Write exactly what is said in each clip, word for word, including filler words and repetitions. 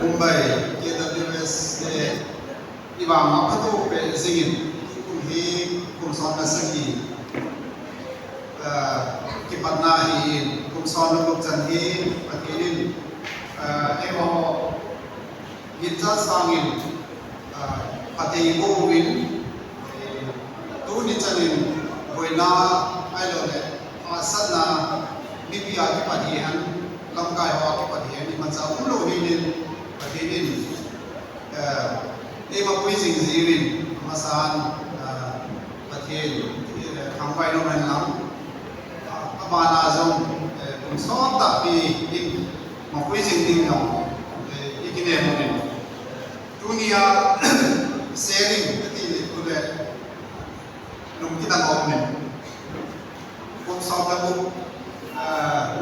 Mumbai, K W S te, ivang a phatah peh jingin, kum hi, kum som le sagi, eh, kipatna ahin, kum som le gup chan hi, Pathen in, eh, eiho, ginchat sangin, ah, phatthei boh uvin, eh, tuni chanin boina ahilou le, hahsatna, mipi a kipat hihen, lamkai ho a kipat hihen, imacha umlou hihen, Pathen in, eh, eimapui jing jiuvin, amasan, ah, Pathen, eh, thangvah in umhen lang, ah, abana jong, eh, kum sot tahpi in mapui jing ding jong, eh, ikinem uvin. Tunia sharing kati le kule lungkit a um in. Kum som le gup, ah,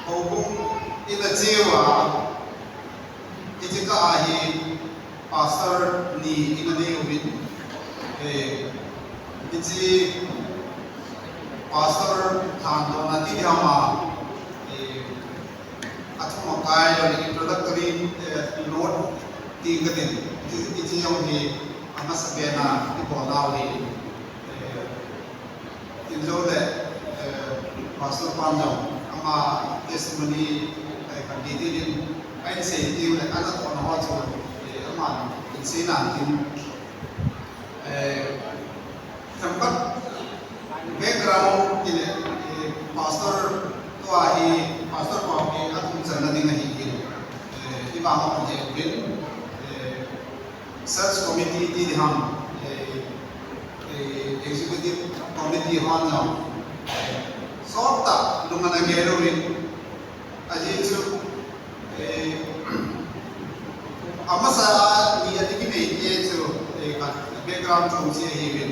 houbung in a cheuva, hiche kah a hi pastor ni in a nei uvin. Eh, hiche pastor thandohna ti ding ham, eh, athum akai lou le introductory, eh, note ti katin, hiche, hiche jong hi amasapen a ibol nau ahi. Eh, tin jou le, eh, Pastor pan jong ama testimony, eh, kan detail in ahin sei ding le, ana tohna ho chu, eh, aman ahin sei nan tin, eh, themkhat background ti le, eh, Pastor tua hi, Pastor pa hi athum channa ding ahin, eh, ivang a kon he uvin, eh, search committee ti ding ham, eh, eh, executive committee hon jong, eh, sot tah lung ana gel uvin, ajeh chu, eh, amasa ni a ding kinei te chu, eh, ka background chu che ahiuvin,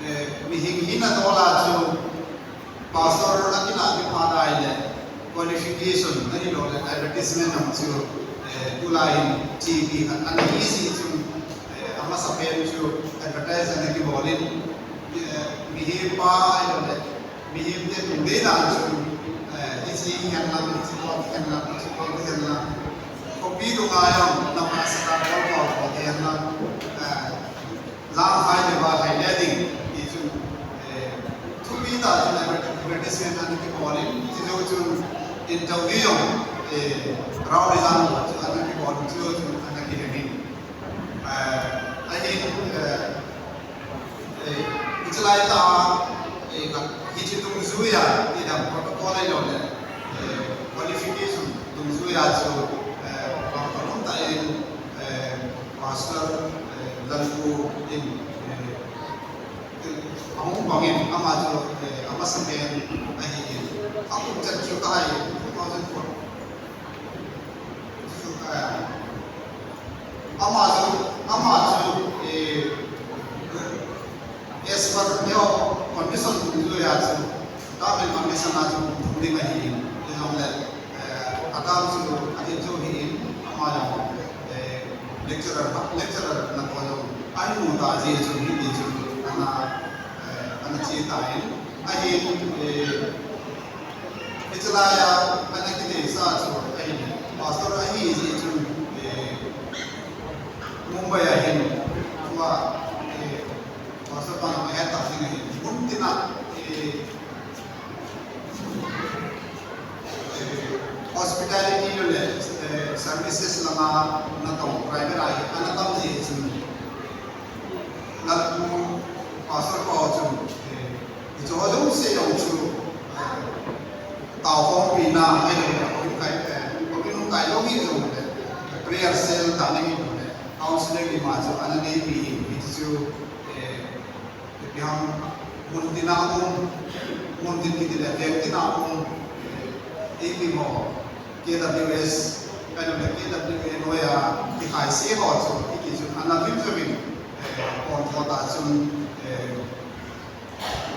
eh, mihem hina dol a chu, Pastor a kinah kiphat ahile, qualification ahilou le advertisement jong chu, eh, tulai in G P khat ana hi jeh chun, eh, amasapen chu advertise ana kibol in, eh, mihem pa ahilou le, mihem te tung dei dan chu, eh, hiche hi hen lang, hiche kho hi hen lang, hiche kho hi hen lang. Khopi dunga jong, nama saka kol kol kho hi hen lang. Eh, Lang hai le va hai le ding, ti chun, eh, thupi tah chun advertisement ana kibol in, ti jou chun interview jong, eh, round result chu ana kibol in, ti jou chun ana kinemin. Eh, ahin, eh, eh, hiche lai tah, eh, ka, hiche dungjuia, ti dam protocol ahilou le, eh, qualification dungjuia chu, eh, ka, ka lom tah in, eh, Pastor, eh, Lalpu in, eh, ahung bang in ama chu, eh, amasapen ahin. Akum chan chu kahai, two thousand four. Chu, eh, ama chu, ama chu, eh, as per your condition dungjuia chu, government condition a chu, ding ahin. Hijongle, eh, atam chu, ahin chu hin, ama jong, eh, lecturer, lecturer natoh jong ahin mu ta jeh chun hiti chun ana, eh, ana che tan, ahin, eh, hiche laiya ana kideisah chu ahin, pastor ahi jeh chun, eh, Mumbai a hin, tua, eh, pastor pa jong ahet ta jing ahin, mun tina, eh, Hospitality le, eh, services langa natong private a hi ana tam jeh chun, Lalpu Pastor pa chun, eh, hiche ho jouse jong chu, eh, taokhompi na, ahilou le, houin kai, eh, houin hung kai lou hi jongle, prayer cell tah ding ahilou le, counseling ding ma chu ana neipi in, hichu, eh, Ipi ham, mun tina um, mun tin kiti le, veng tina um, eh, ipi mo, K W S, ahilou le K W A noiya, kikhai se ho chu, hiti chun, ana vin chu vin, eh, pon tho ta chun, eh,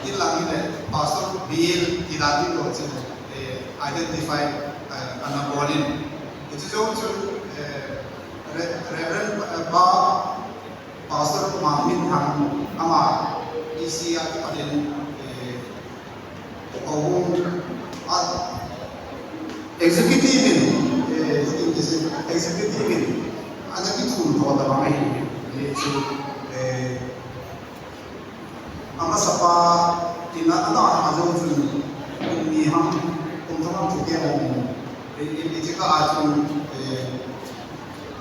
tin lang hi le, Pastor Bill, ti dan tin lo chun, eh, identify, eh, ana bol in. Hichu jou chun, eh, Re-, Reverend, eh, Pa, Pastor Mangminthang ama E C a kipat in, eh, houbung a executive in, eh, in ki, executive in ana kithum tho tabang ahi. Hichu, eh, amasapa in ana, ana jo chun kum ni ham, kum thum ham chu kei a um. Eh, eh, hiche kah a chun, eh,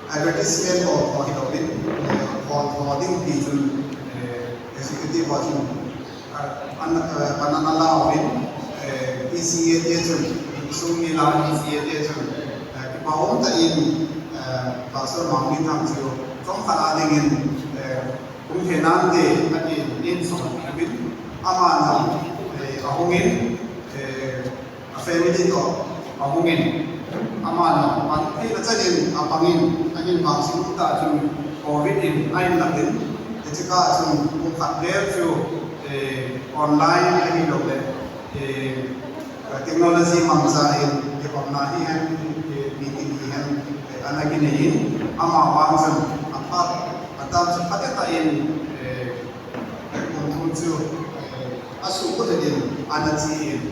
advertisement ho, ho hilouvin, eh, ho, ho ding ti chun, eh, executive ho chun, eh, an, eh, an, an ana la uvin, eh, E C A te chun, sum mi la E C A te chun, eh, kipa um tah in, eh, Pastor Mangminthang chu, chomkhat a dingin, eh, hung thei nante, atin, eihin sonpeh uvin, ama jong, eh, ahung in, eh, a family toh ahung in, ama jong pang theina chan in apang in, ahin vangset tah chun covid in ahin lat in, hiche kah chun kum khat vel chu, eh, online ahilouleh, eh, technology mangcha in, kihomna hihen, eh, meeting hihen, eh, ana kinei in, ama vang chun aphat, atam chu phatecha in, eh, kum thum chu, eh, asuh got in, ana che in.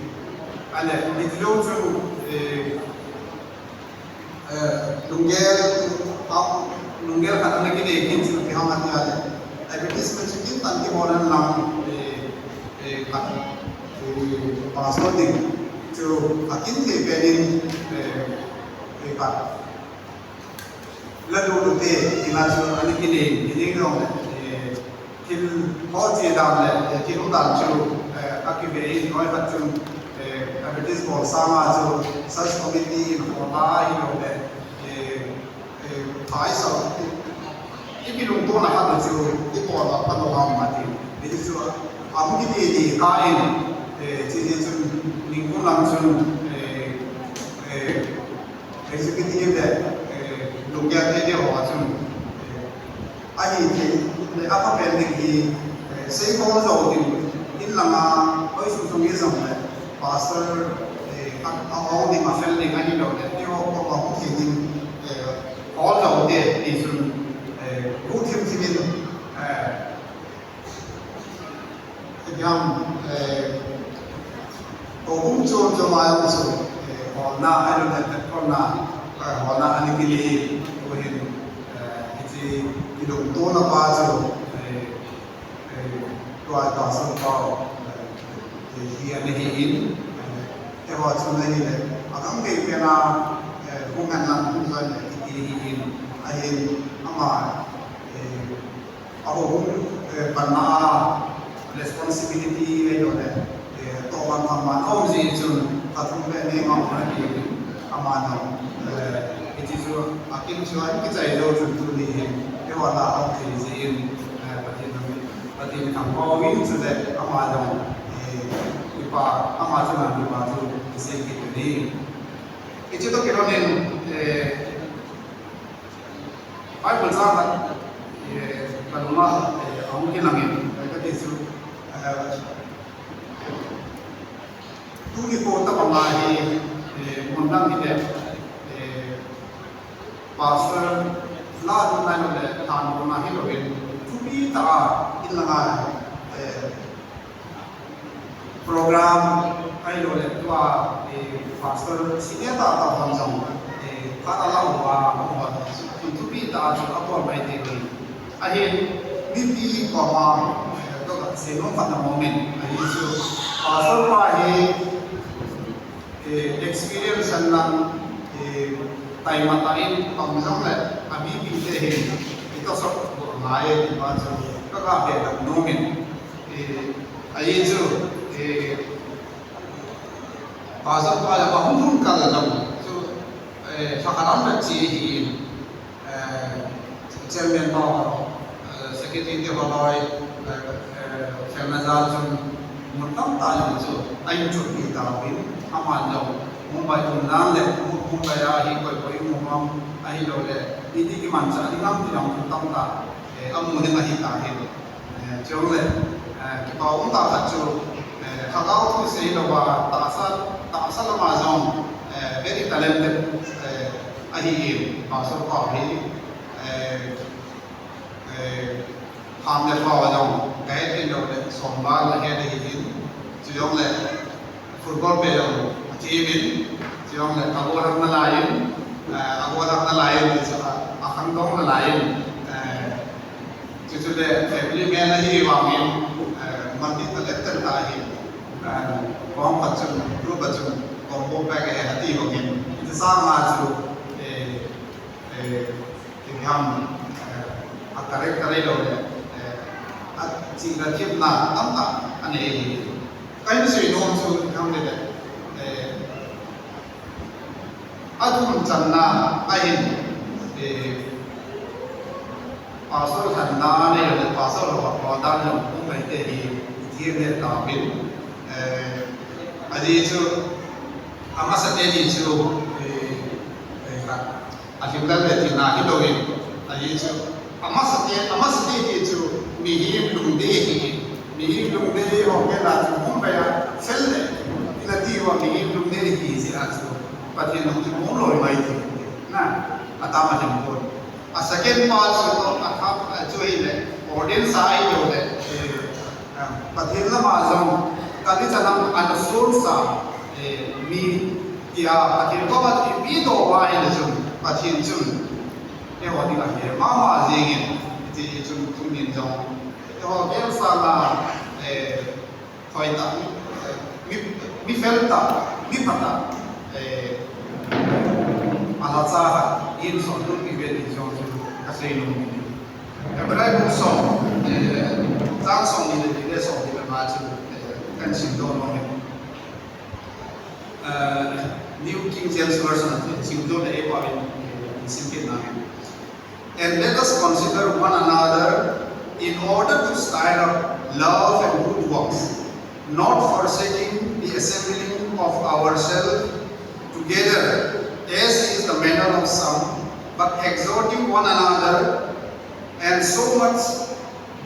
Ahile, hiti jou chu, eh, eh, lunggel, ah, lunggel khat ana kinei kit chu ipi ham ati ahile, advertisement chu kin tan kibol hen lang, eh, eh, khat, eh, pastor ding chu akin thei pen in, eh, eh, khat la lulu te, tina chu ana kinei, kinei jong le, eh, thil ho che dan le, eh, thil um dan chu, eh, akive in, hoi khat chun, eh, advertise bol sanga chu, search committee in ho la ahilouleh, eh, eh, thai sa, i, i kilungtona khat chu, i bol a pha lou ham ati. Hiti chu, amu kiti ti kah in, eh, chuti chun, ningkum lang chun, eh, eh, executive le, eh, lunggel te te ho a chun, eh, ahi thei le apha pen ding hi, eh, seikhom jou ding in langa, hoi sung sung hi jong le, pastor, eh, a, a ong ding a fel ding ahilouleh, ti ho koma hung thei ding, eh, hol jou te ti chun, eh, gu thim thim in, eh, Exam, eh, houbung chom chom a jong chu, eh, holna, ahilouleh, petkolna, eh, holna ana kinei, tuhin, eh, hiche kilungtona pa chu, eh, eh, tua pastor pa, eh, hi ana hi in, eh, eiho chun ahile, agamkai pen a, eh, hung hen lang hung join le kiti hi in, ahin, ama, eh, Ahung, eh, panna a responsibility ahilouleh, eh, tohman thangman aum jeh chun, khat thum le ni ngam na ti ama jong, eh, hiche chu akin chu ahin kichai jou chun tuni hin, eiho la aum thei jeh in, eh, Pathen in, Pathen in thangvah uvin chule ama jong, eh, kipa, ama chunga kipa thu kisei kit uvin. Hiche toh kilhon in, eh, Bible chang khat, eh, ka lung'a, eh, ahung kilang in, eh, kati chu, eh, tuni nikho tabang a hi, eh, mun dang hile, eh, pastor la ding nai lou le, thanopna hilou in, thupi tah a, in langa, eh, program ahilouleh tua, eh, pastor senior tah tah hon jong, eh, phat ala uva, ahon, thupi tah a chu abol mai thei uve. Ahin, mipi koma, eh, toh kasei nom khat na mong in, ahi chu, pastor pa hi, eh, experience ahin lang, eh, taima tah in, pang jong le, amipi te hin, itoh sot ngai, ti pa chu, ka, ka be dam nom in, Eh, ahi chu, eh, pastor pa jong ahung hung kal jong chu, eh, lhakhat aum le chi hi, eh, chairman pa, eh, secretary te ho loi, eh, eh, felna jal chun mun tamtah jong chu ahin chotpi tauvin, aman jong Mumbai um nan le, Mumbai a hi koi koi um am, ahilouleh, iti kimanchah ding ham ti jong chu tamtah, eh, amu ding ahi tahin. Eh, chule, eh, kipa um tah khat chu, eh, lhagao thu sei louva, tahsa, tahsa lama jong, eh, very talented, eh, ahi in, pastor pa hi, eh, eh, ham le pao jong, ka het in lou le, som val ahet ahi in, chujongle, football pe jong, athi in, chujongle, agollhang nalai in, eh, agollhang Ahin, eh, chuchu le family man ahi vangin, eh, multi talented tah ahin, eh, kong khat chun, group a chun, combo pack ahi ati vangin, hiche sanga chu, eh, eh, ipi ham, eh, a character ahilou le, eh, a chihna themna tamtah anei ahi. Kahin seinom chu ipi ham tile, eh, Athum channa ahin, eh, pastor khatna nei le pastor ho, ho dan jong um mai te hi, thiem le tauvin. Eh, ajeh chu, amasa teni chu, eh, eh, khat, alhimlel le tina hilouvin, ajeh chu, Amasa te, amasa te ti chu mihem lungdei ahi, mihem lungdei ho gel a chu hung pai a, fel le, ina ti ho mihem lungdei ahi jeh a chu, Pathen lungthim hung loi mai ti, na, atama hin pon. A second part chu, a third, a chu hile, audience a ahi lou le, eh, ah, Pathen lama jong, kali chanam ana sol sa, eh, mi tia, Pathen koma ipi doh uva ahile chun, Pathen chun, Eiho dinga hi mama jingin, hiti chun tunin jong, eiho gel sanga, eh, thoi tah, mi, mi, mi fel tah, mi pha tah, eh, alhacha khat, in son lut ive ti jong chu, kasei nom in. Hebrai bung som, eh, chang som ni le li le som ni le nga chu, eh, kahin simdoh nom in. Uh, New King James Version, simdoh le eipaovin, eh, simkit nange. And let us consider one another in order to stir up love and good works, not forsaking the assembling of ourselves together, as is the manner of some, but exhorting one another, and so much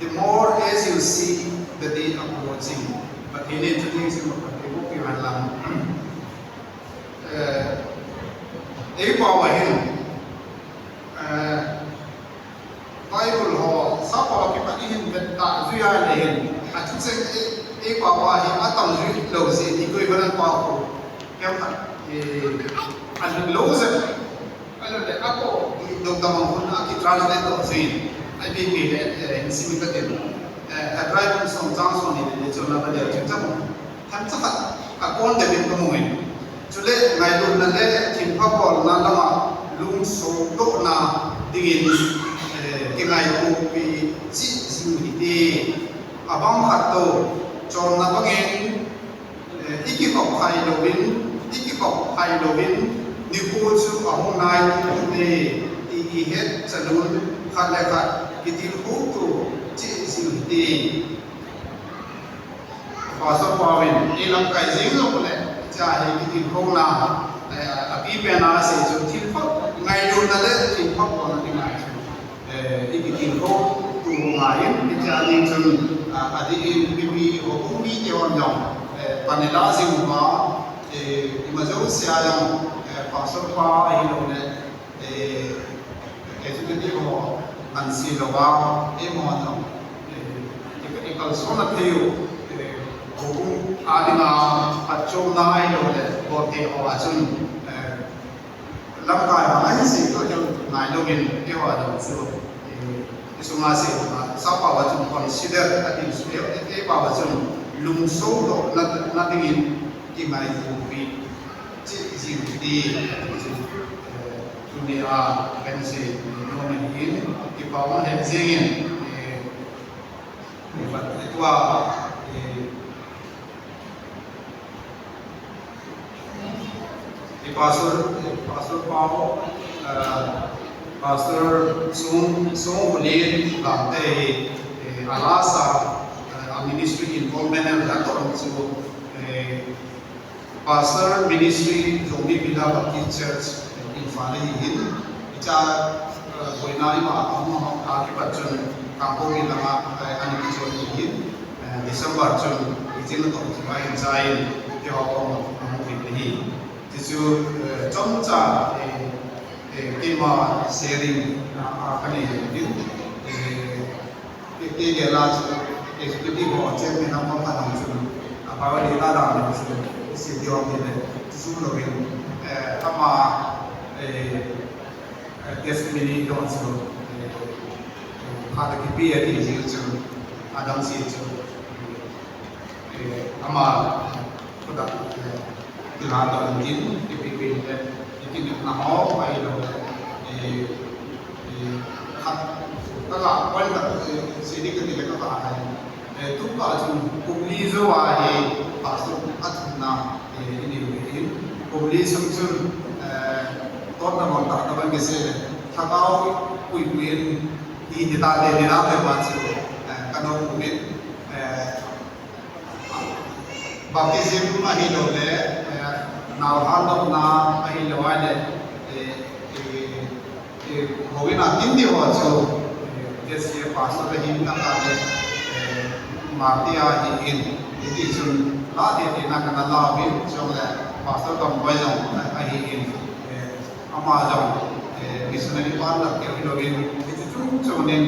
the more as you see the day approaching. Pathen in thudih simpa phat eiboh piu hen lang. Eh, eipao a hin, eh, Bible ho, sappao a kipat ihin vet tah jui a le hin, achucheng ei, eipao a hi atam jui lou jeh in, ikoi banan pao khu, kem khat, eh, alhing lou jeh. Ahilou le, ako, dong tamang hun a kitranslate doh jin. Ipi ipi le, eh, in sim katin. Eh, Hebrai bung som chang som ni le, chun a ba le, chun chang. Themcha khat, akon deh in kamu in. Chule, ngailutna le, thilpha bolna lama, lungsodohna dingin, eh, kingailutpi cheh jing hite. Abang khat toh, chonna bangin, Eh, ikikop khai louvin, ikikop khai louvin, nikho chu ahung nai ding ahi, ti ihet chan un, khat le khat kitilkhou to cheh jing hite. Pastor paovin, ilamkai jing lou le, hiche hi kitilkhouna, eh, apipen a asei chu thilpha, ngailutna le thilpha bolna ding ahi chu. Eh, ikitilkhou to ngai in, hiche a ding chun, ah, adih in, mipi, houbung mite hon jong, eh, pan ilah jing uva, eh, ima jouse a jong, eh, pastor pa ahilou le, eh, executive ho, ngansi louva, eima jong, eh, i, ikalsonna thei u, eh, houbung a dinga phatchomna ahilou le, bolthei ho a chun, eh, Lamkai ho ahin sei toh jong ngai louvin, eiho jong chu, eh, isunga sei, ah, sappao a chun consider ati chu, eh, eipao a chun lungsodohna, na dingin kingailutpi cheh jing hite, ati chu, eh, tuni a kahin sei nom ahin, kipa um lheh jengin, eh, eh, tua, eh, I pastor, eh, pastor pao, eh, pastor Song, Song Hulin Gangte hi, eh, alasa, eh, a ministry involvement a la to chu, eh, pastor ministry Zomi Villa Baptist Church, eh, Imphal a hi hin, Hiche, eh, boina ima ahung a kipat chun Kangpokpi langa, eh, ana kichon ahin, eh, December chun ijin toh chu ahin chai in, keiho koma ahung kit ahi. Tichu, eh, chomcha, eh, eh, keima sharing, ah, ah, kanei ahin, eh, Kei, kei gel a chu executive ho chairman a pang khat hung chun, a power leader dan hung chun, C D O ti le, chu louvin, eh, ama, eh, eh, testimony ho chu, eh, Ata kipe ati jeh chun, adang se chu, eh, ama, koda, eh, tilhan doh in tin, kipe pe le, itin na ho, ahilou le, eh, eh, khat, kala, point khat, eh, sei ding kati le kapa hai. Eh, tu pa chun, kum li jou a hi, pastor athumna, eh, inei u ahin. Kum li sung chun, eh, totna bang tah tah bang kisei le, lhagao puipui in, Hiti tante, hiti tante pa chu, eh, kanom uvin, eh, baptism ahilou le, eh, nao lhandohna ahilou le, eh, eh, eh, houin a tin ding ho chu, eh, J C A pastor ahin, akah le, eh, Marty ahin, hiti chun la tete na kana la uvin, chule pastor Gamboi jong ahin, eh, Ama jong, eh, missionary pan lah keu hilou in, hichu chung chung in,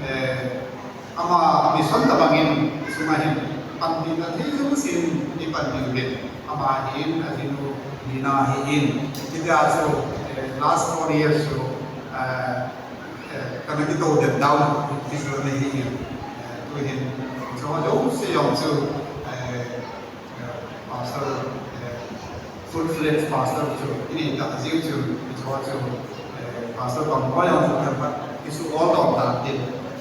eh, ama mission tabang in, sunga hin, panpina thei jouse in, ipanpi uvin, ama hin, ajinu, Lina hi in, hitia chu, eh, last four years chu, eh, eh, kana kitou den down, hichu na hi in, eh, tu hin, chu jouse jong chu, eh, Pastor, eh, full-fledged pastor chu, inei tah jeh chun, hichu chu, eh, Pastor Gamboi jong chu themkhat, kisu ol doh tan tin,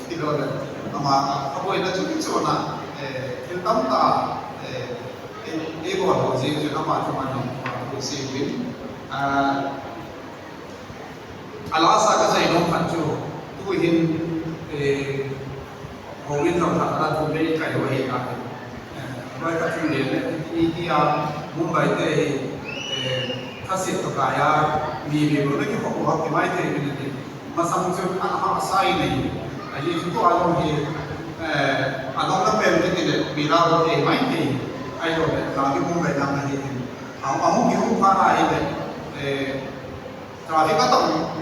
hilou le, ama, aboina chu kichu na, eh, thil tamtah, eh, ei, eibol ho jeh chun ama chu man jong, ama chu sei uvin, ah, A last a kasei nom khat chu, tu hin, eh, houin jong lhah a thum vei kai u ahi tai. Eh, loi khat chun le le, itia Mumbai te hi, eh, thase toh kai a, mi, mi bou na kikhop u ha kimai thei uvin ati. Masang chun ana hahsa in ahi. Ajeh chu tua jong hi, eh, adong na pen kiti le, mi la bou thei mai thei. Ahilou le, la ki Mumbai lang ahi. A, ahung kihung phat a hi le, eh, Traffic atam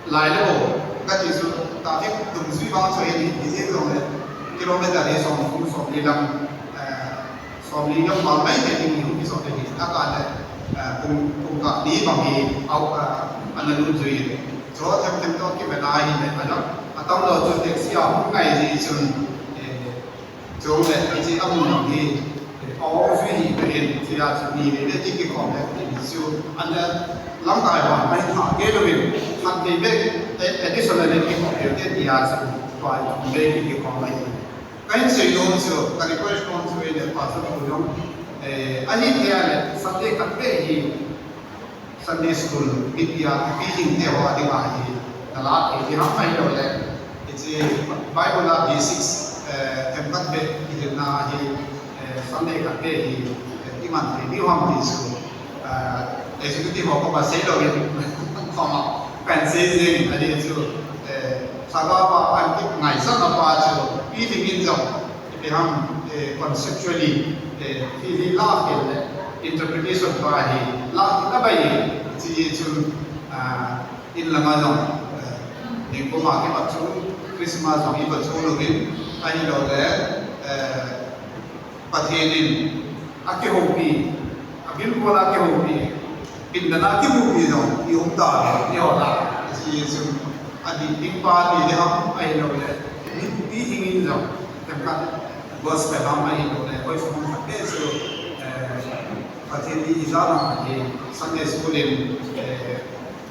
lai le bou, kati chu traffic dungjui vang chu hi, hi jeng jong le, kilometer hi som thum, som li lang, eh, som li lang val mai te ding hi, hi som te hi, a ka le, eh, kum, kum kah ni bang hi, au, eh, ana lut jui. Chu them them toh kivet a hi le, ana, atam lou chu taxi a hung ngai ji chun, eh, Chule, hiche amun jong hi, eh, aw jui hi kahin, tia chu ni le le ti kikhom le, ti chu, ana lamkai vang mai tha kei louvin, khat vei beh, eh, additional le kikhom le, tia chu, tua hi thum vei ti kikhom mai. Kahin sei nom chu, ka request nom chu, eh, le Pastor pu jong, eh, ahi thei a le, Sunday khat vei hi, Sunday school, mipi a, mipi hing te ho a dinga hi, na la thei ding ham ahilou le, hiche Bible a basics, eh, themkhat beh, kihilna hi, eh, Sunday khat beh hi, eh, iman thei ding ham ti chu, eh, executive ho koma sei louvin, koma, kan sei jeng in, ahi chu, eh, lhagao a an kingaisang a pa chu, pi hing in jong, Ipi ham, eh, conceptually, eh, hi, hi la khel le, interpretation pa hi, la khel a bai, chi chun, ah, in langa jong, eh, ningkum a kipat chu, Christmas jong ipat chu louvin, ahilou le, eh, Pathen in, akihoupi, abilkol a kihoupi, Pindan a kimupi jong, i um tave, i hou tave. Hiche chun, adih ding pa ti ding ham, ahilou le, mipi hing in jong, themkhat gospel ham ahilou le, koi sung khat te chu, eh, Pathen ni ijat ham ahi, Sunday school in, eh,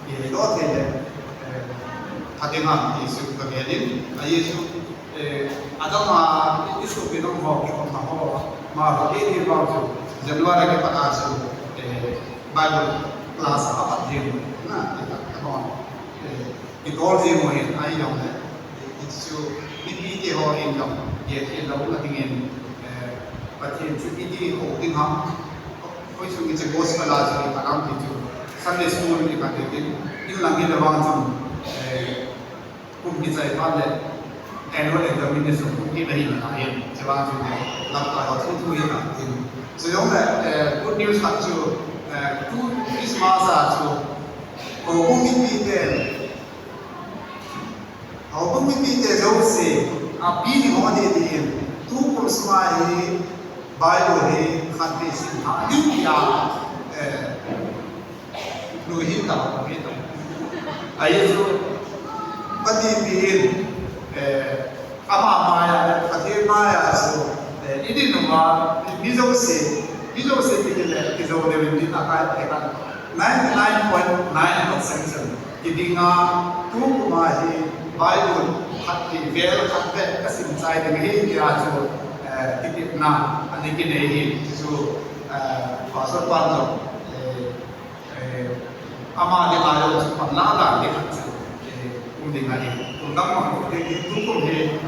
i heidoh thei le, eh, pha ding ham ti chu ka gel in, ahi chu, Eh, adang a, i sopi nung ho, kikhopna ho, amaho, eh, eh, vang chu, January kipat a chu, eh, Bible class a pat jeng, na, eh, ka, ka hon. Eh, kitol jeng u hin, ahi jong le, eh, chu, mipi te ho in jong, eh, eh, lou na ding in, eh, Pathen chu iti hou ding ham, hoi chu, hiche gospel a chu, i pha ding ham ti chu, Sunday school i pha ding in, in lang in le vang chu, eh, Kum kichai phat le annual examination kum kit ahi nalai in, chuvang chu lamkai ho thu thu hi na tin. Chujong le, eh, good news khat chu, eh, tu Christmas a chu, houbung mipi te, houbung mipi te jouse, api ni ho ni tin, tu kum sunga hi Bible hi khat vei sim tha ding tia, eh, Lui hin ta, lui hin ta. Ahi chu, pati pi in, Eh, ama maiya, Pathen maiya chu, eh, idin uva, mi jouse, mi jouse kiti le, kijo deu in din akai, eh, ninety-nine point nine percent chun kidinga, tukum a hi Bible khat kivel khat beh kasim chai ding ahi tia chu, eh, kitepna ana kinei ahi. Chu, eh, Pastor pan jong, eh, Eh, ama dinga jong chu panla dan ding khat chu, eh, um ding ahi. Kum dang mang lou ding hi, tukum hi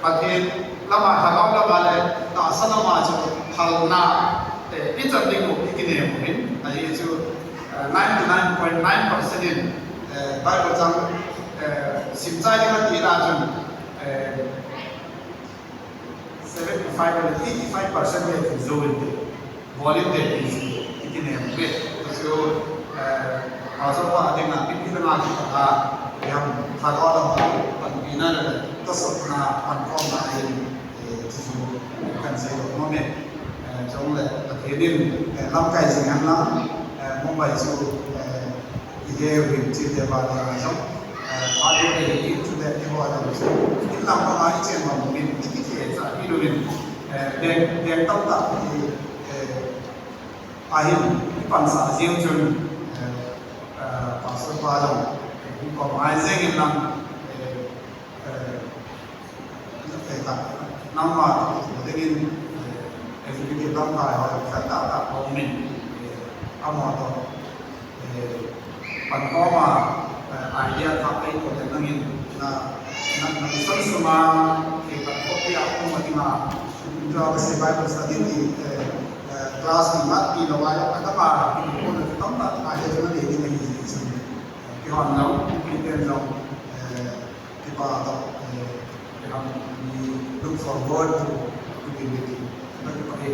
Pathen lama, lhagao lama le tahsa lama chu phalna, eh, ichan ding u ikinem u hin, ahi chu, eh, ninety-nine point nine percent in, eh, Bible chang, eh, sim chai ding ati na chun, eh, seventy-five le eighty-five percent le chu zo inte. Volume te ti chu ikinem uve. Chu, eh, Pastor pa dinga, pipi lama kipat a, iham, lhagao lama panpina le, tosotna, pankhomna ahin, eh, chu chu kan sei lou nom e. Eh, chule, Pathen in, eh, lamkai jing hen lang, eh, Mumbai chu, eh, ihe u hin chite pa dinga jong, eh, phat le hi, chule, iho jong chu, in lam panga ichen bang min, ikithe cha hi lou in, eh, deng, deng tamtah hi, eh, ahin, ipansah jeng chun, eh, eh, Pastor pa jong, eh, ikom ai jeng in lang, eh, eh, eh, ka, nangma, dingin, eh, executive lamkai ho, khat tah tah ho min, eh, amaho toh, eh, pankhom a, eh, idea khat eiho le nangin, na, na, na, san suma, eh, ka copy a, kong ma dinga, India ka sei Bible study ti, eh, eh, class ni mat ti lou a, ka ma, ki ko na tam ta, ka he na le ni ni ni ni. Ki hon lou, ki ten lou, eh, ki pa to, eh, ki hon ni look forward to, to be with you. Ba ki pa he.